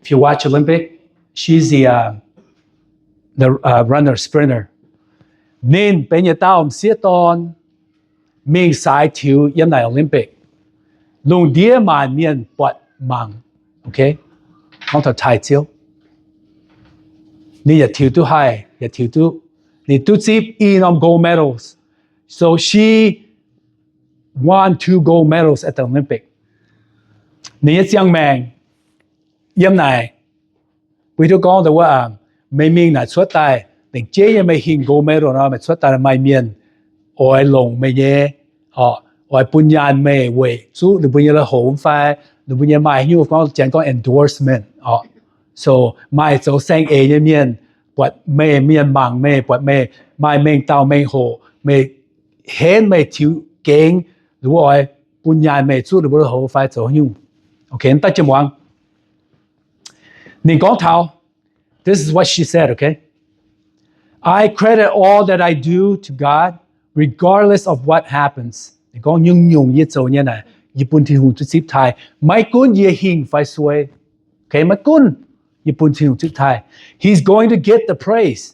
If you watch Olympic, she's the uh, the uh, runner sprinter. Ninh benx yietc dauh m'sieqv dorn mingh saaix tiux yiem naaic Olympic, lungh ndiev maanc mienh buatc mangc. Okay, gorngv taux taaih Ziouv, ninh yaac tiux duqv haih, yaac tiux duqv, ninh duqv zipv i norm gold medals. So she won two gold medals at the Olympic. Ninh nyei ziangh maengc yiem naaic, mbuo hiuv duqv gorngv wuov, meih mingh naaic cuotv daaih lengc jeiv nyei meih hingh gold medal nor, meih cuotv daaih maaih mienh oix longc meih nyei, oix bun nyaanh meih weic zuqv ninh mbuo nyei lui-houx fai ninh mbuo nyei maaih haaix nyungc gorngv janx gorngv endorsement oc. So maaih zoux saeng-eix nyei mienh buatc meih, mienh mangc meih, buatc meih maaih mengh dauh mengh hoc, meih henv meih tiux gengx, ninh mbuo oix bun nyaanh meih zuqv ninh mbuo lui-houx fai zoux haaix nyungc. Okay, daaih jienv muangx. Ninh gorngv taux, this is what she said, okay? I credit all that I do to God, regardless of what happens. Ninh gorngv nyungc-nyungc yie zoux nyei naaic, yie bun Tin-Hungh duqv zipv taaih. Maiv gunv yie hingh fai suei, okay, maiv gunv, yie bun Tin-Hungh zipv taaih. He's going to get the praise.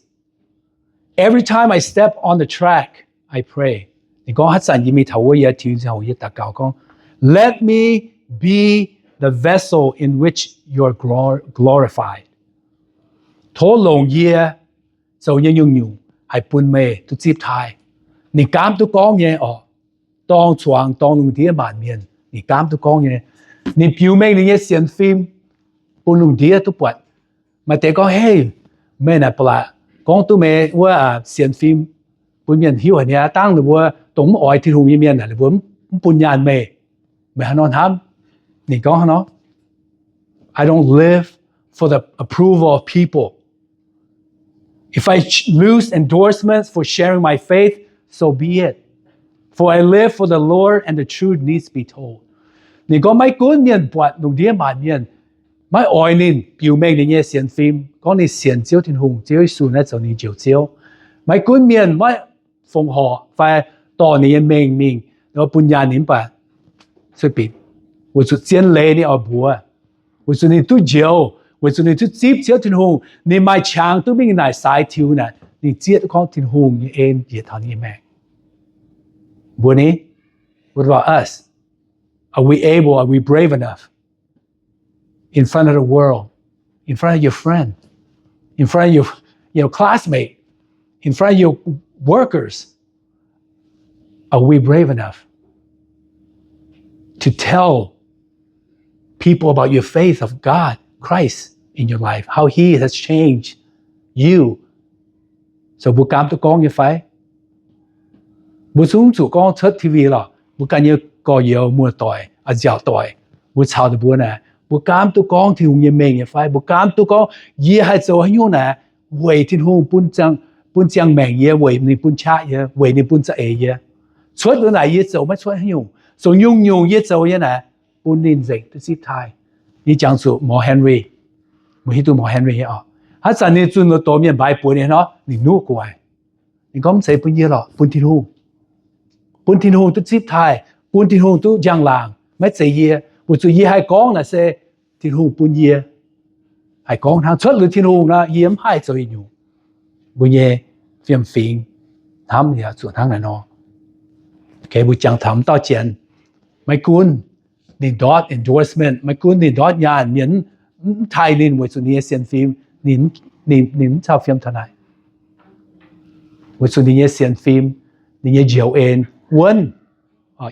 Every time I step on the track, I pray. Ninh gorngv haaix zanc yie mingh taux wuov, yie tiux ziangh hoc yie daux gaux gorngv, let me be the vessel in which you're glor- glorified. Tov longc yie zoux nyei nyungc-nyungc haih bun meih duqv zipv taaih. Ninh gaamv duqv gorngv nyei oc. Dorng zuangx dorng lungh ndiev maanc mienh, ninh gaamv duqv gorngv nyei. Ninh biux mengh ninh nyei sienx fim bun lungh ndiev duqv buatc. Maaih deix gorngv, hei, meih naaic ba'laqc gorngv duqv meih wuov sienx fim bun mienh hiuv haic niaa, dangh ninh mbuo dongh mv oix Tin-Hungh nyei mienh naaic, ninh mbuo mv bun nyaanh meih. Meih haaix nor hnamv? Ninh gorngv hnangv nor, I don't live for the approval of people. If I ch- lose endorsements for sharing my faith, so be it. For I live for the Lord and the truth needs to be told. Ninh gorngv maiv gunv mienh buatc, lungh ndiev maanc mienh maiv oix ninh biux mengh ninh nyei sienx fim, gorngv ninh sienx Ziouv Tin-Hungh, Ziouv Yesu naaiv zoux ninh njoux Ziouv. Maiv gunv mienh maiv fongc horc fai dorh ninh nyei mengh mingh bun nyaanh ninh mv baac sueih bieqc, weic zuqc zien leiz ninh oix mbuox, weic zuqc ninh duqv njoux, weic zuqc ninh duqv zipv Ziouv Tin-Hungh, ninh maaih qangx duqv mingh naaic saaix tiux naaic, ninh zieqv duqv gorngv Tin-Hungh nyei en njiec taux ninh nyei maengc. Mbuo ni, what about us? Are we able, are we brave enough in front of the world, in front of your friend, in front of your, you know, classmate, in front of your workers? Are we brave enough to tell people about your faith of God, Christ in your life, how He has changed you? So mbuo gaamv duqv gorngv nyei fai? Mbuo zungv zuqc gorngv cuotv T V lorqc, mbuo ganh nyei gorx-youz muoz-doic, a'nziaauc doic, mbuo caux ninh mbuo naaic, mbuo gaamv duqv gorngv Tin-Hungh nyei mengh nyei fai? Mbuo gaamv duqv gorngv, yie haih zoux haaix nyungc naaic weic Tin-Hungh bun ziangh, bun ziangh maengc yie, weic ninh bun qaqv yie, weic ninh bun za'eix yie. Cuotv liuz naaic yie zoux maiv cuotv haaix nyungc, zoux nyungc-nyungc yie zoux nyei naaic bun ninh nzengc duqv zipv taaih. Yie jangx zuqc Mor Henry. Mbuo hiuv duqv Mor Henry nyei oc. Haaix zanc ninh zunh loz-doz mienh mbaix buoz ninh nor, ninh nuqv gu'nguaaic. Ninh gorngv, mv zeiz bun yie lorqc, bun Tin-Hungh. Bun Tin-Hungh duqv zipv taaih, bun Tin-Hungh duqv njang-laangc, maiv zeiz yie. Weic zuqc yie haih gorngv naaic se Tin-Hungh bun yie haih gorngv hnangv. Cuotv liuz Tin-Hungh nor, yie mv haih zoux yietc nyungc. Mbuo nyei fiem-fingx hnamv yaac zuqc hnangv naaic nor. Mbuo jangx taux m'dauh Janx, maiv gunv ninh ndortv endorsement, maiv gunv ninh ndortv nyaanh, mienh mv taaih ninh weic zuqc ninh nyei sienx fim, ninh ninh, ninh mv cau fiem taux naaic. Weic zuqc ninh nyei sienx fim, ninh nyei njoux en wuonv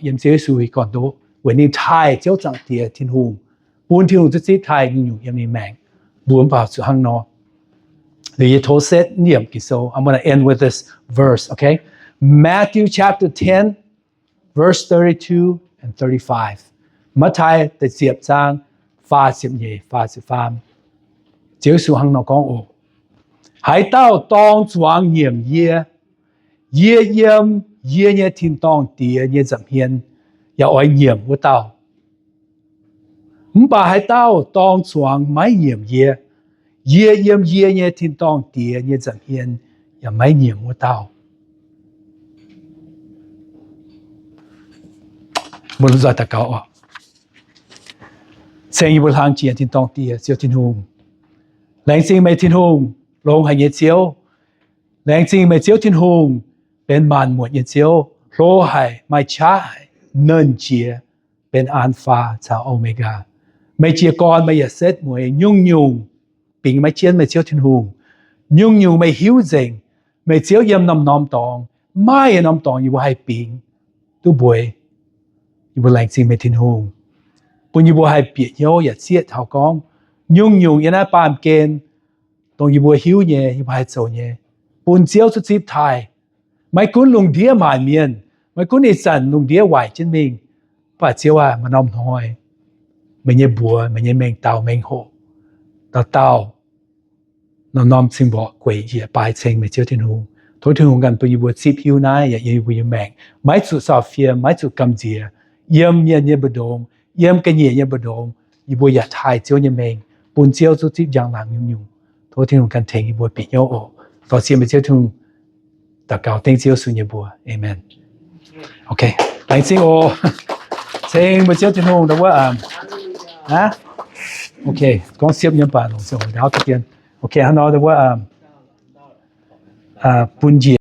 yiem Ziouv Yesu gorn-ndoqv, weic ninh taaih Ziouv Zaangc Diex Tin-Hungh, bun Tin-Hungh zipv zipv taaih nyungc-nyungc yiem ninh maengc. Mbuo mv baac zuqc hnangv nor. Liuz yie tov setv naaiv yiemc Ging-Sou. I'm gonna end with this verse, okay? Matthew chapter ten, verse thirty-two and thirty-five. Matv^tai da'ziepc zaang faah ziepc nyeic, faah ziepc faam. Ziouv Yesu hnangv nor gorngv oc, Haaix dauh dorng zuangx nyiemc yie, yie yiem yie nyei tin-dorngh Diex nyei nza'hmien yaac oix nyiemc wuov dauh. Mv baac haaix dauh dorng zuangx maiv nyiemc yie, yie yiem yie nyei tin-dorngh Diex nyei nza'hmien yaac maiv nyiemc wuov dauh. Mbuo nzoih daux gaux oc. Ceng yie mbuo hlang jiex tin-dorngh Diex, Ziouv Tin-Hungh. Laengz zingh meih Tin-Hungh, longx haic nyei Ziouv. Laengz zingh meih Ziouv Tin-Hungh, benx maanc muotc nyei Ziouv, hlo haic, maaih qaqv haic, nernh jiex, benx Aa^faa caux O^me^gaa. Meih jiez gorn meih yaac setv mueiz nyungc-nyungc bingx maiv jienv meih Ziouv Tin-Hungh. Nyungc-nyungc meih hiuv nzengc. Meih Ziouv yiem norm-norm dorngx, maaih yietc norm dorngx yie mbuo haih bingx duqv mbueix. Yie mbuo laengz zingh meih Tin-Hungh, bun yie mbuo haih bieqc hnyouv yaac zieqv taux gorngv nyungc-nyungc yiem naaiv baamh gen, dongh yie mbuo hiuv nyei, yie mbuo haih zoux nyei, bun Ziouv zipv zipv taaih. Maiv gunv lungh ndiev maanc mienh, maiv gunv ih zanc lungh ndiev waaic jienv mingh, mv baac Ziouv aac, maaih norm hnoi meih nyei mbuox, meih nyei mengh dauh mengh hoc, dauh dauh norm-norm cing-mborqc gueic njiec baaix ceng meih Ziouv Tin-Hungh. Tov Tin-Hungh ganh bun yie mbuo zipv hiuv naaiv yaac yiem yie mbuo nyei maengc. Maiv zuqc sauh fiem, maiv zuqc gamh nziex. Yiem mienh nyei mbu'ndongx, yiem ga'nyiec nyei mbu'ndongx, yie mbuo yaac taaih Ziouv nyei mengh, bun Ziouv zipv zipv njang-laangc nyungc-nyungc. Tov Tin-Hungh ganh tengx yie mbuo bieqc hnyouv oc. Dorh sienh meih Ziouv Tin-Hungh daux gaux dengv Ziouv Yesu nyei mbuox. Amen. Okay, laengz zingh oc. Ceng meih Ziouv Tin-Hungh, ndau wuov, aa, okay, gorngv siepv nyei mv baac longc ziangh hoc ndaauv deix dien. Okay, hnangv nor ndau wuov, aa, bun njiec